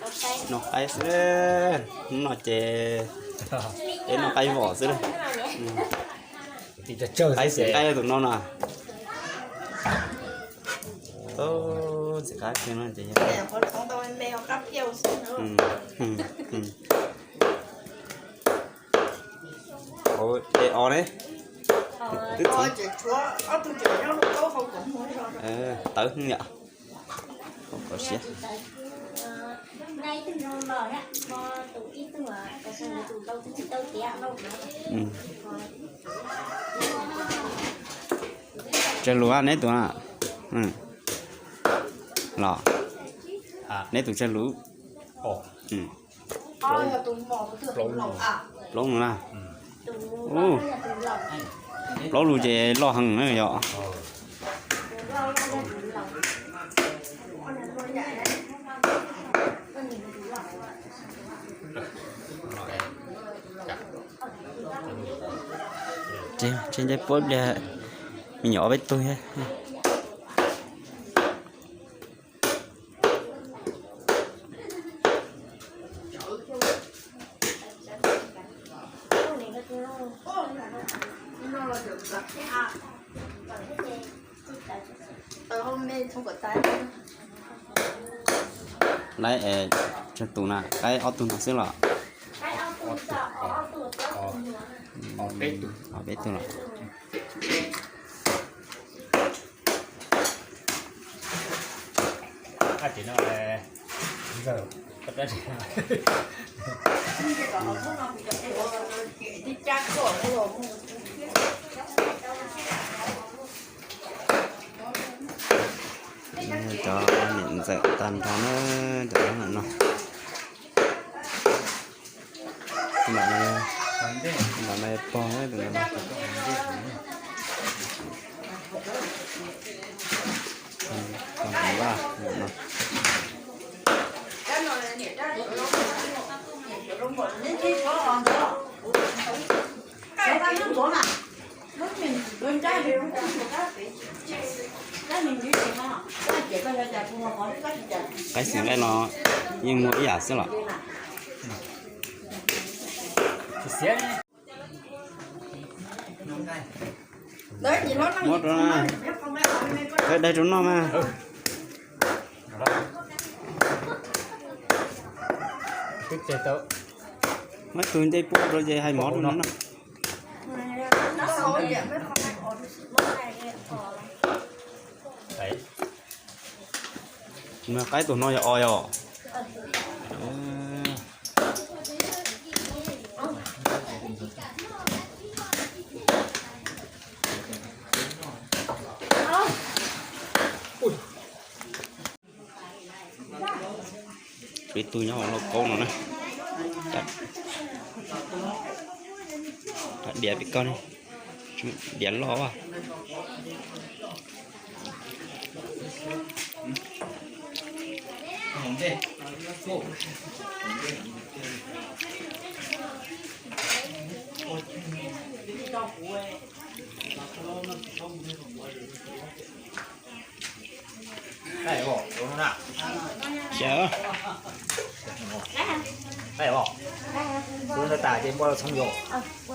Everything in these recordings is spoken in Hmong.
Noj qaib xwb, hnub no ces peb noj qaib vom xwb. Qaib xeem qaib tus no na. Ntxim qab kiag no ces. Es os ne, twb txheeb tawv yom. Kom siab. Tsawg lus neb tus na? Los, neb tus tsawg lus? Plaub lus na. Plaub lus ces loj heev na yom. Tsev nce puab pliag me nyuam ob peb tug thiab. Laib es tsawg tus na, laib ob tug no xwb los? Ob peb tug los. Cov niam ntxawm tag nrho na, cov no. Tus no pog na, tus no. Pog tus vaj no. Qaib xeem nqaij no yeej muag ib yam xwb los? Muab rau na. Daig daig rau noj mas. Muab tus ncej pub rau ces hais mov rau noj. Nws qaib tus no yog os yom. Peb tug nyob hauv lauj kaub no na. Diav pem koj ne, diav loj as.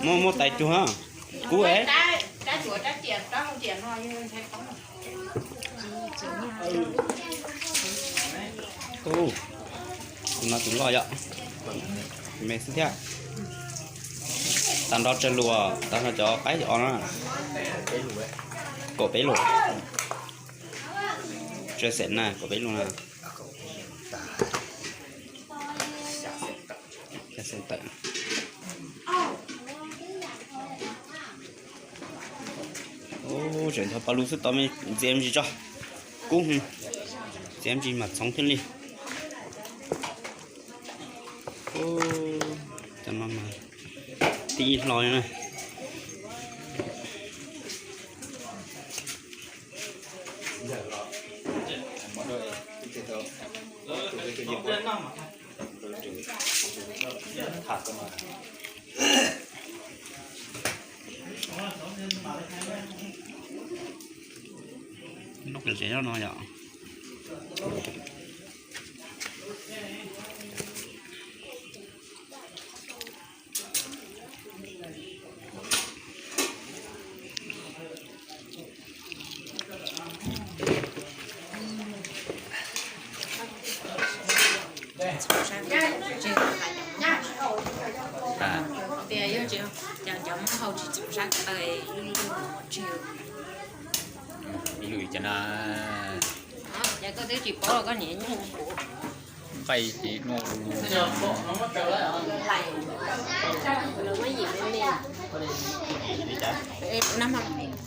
Muab, muab tais cuag kub es. Tus no tus loj yom. Me xwb thiab. Tag nrho tsawg lus, tag nrho cov qaib os na. Kaum peb lus. Tsawg xeem na, kaum peb lus na. Xeem tawm. Tseem nthov pab lus xwb tau me ntxiv me ntsis tso. Kub, ntxiv me ntsis mam txhoov thiaj li. Cov no mas tib ib hlo na. Lub qe tsev no yom. txhoov sab tseg, tias yog tsis cov cov Hmoob hau tsis txhoov sab ko taw, ib lub ib lub mov tseg. Ib lub cov no, ces koj twb tsis paub los koj niam nyob kuv nqaij ces no.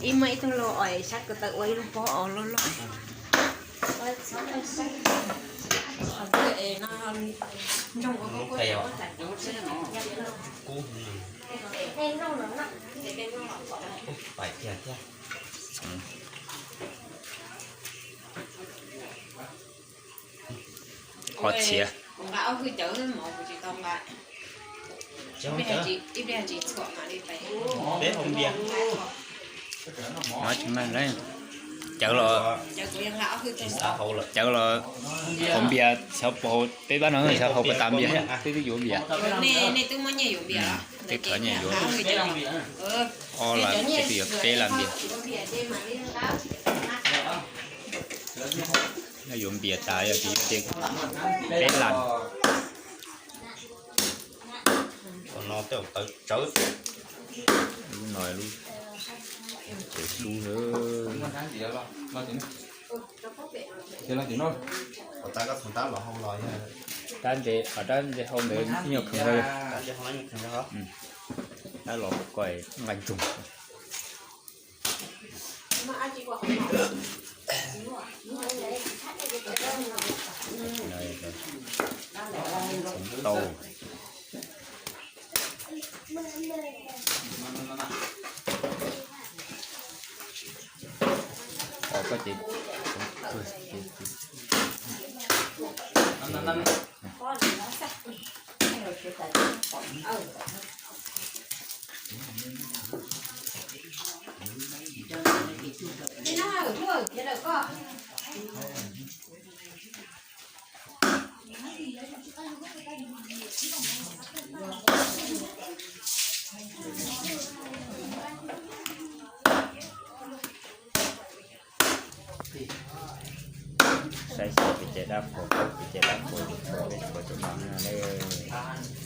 Ib muaj ib tug los sab ko taw ua ib lub pob os loj loj. Qhov txhiav. Peb hau npias. Cawv los, cawv los hau npias xyov puas hau peb pab no xyov hau puas tas npias, peb twb yuav npias. Peb thov nyiaj yuav ob las, peb twb yuav peb las npias. Nyob yuav npias tas yog tsis yuav ces peb las. Qhov no tej zaum tawv tsawv. Lub no lub tsev sub. Tab ntses, qhov dab ntses hau ntawd nyuag kheev. Dab los koj nqaij ntsoog. Tau. Koj ces Saib xyuas pes tsawg dab qhuas, pes tsawg dab qhuas, peb tshuav cov no na.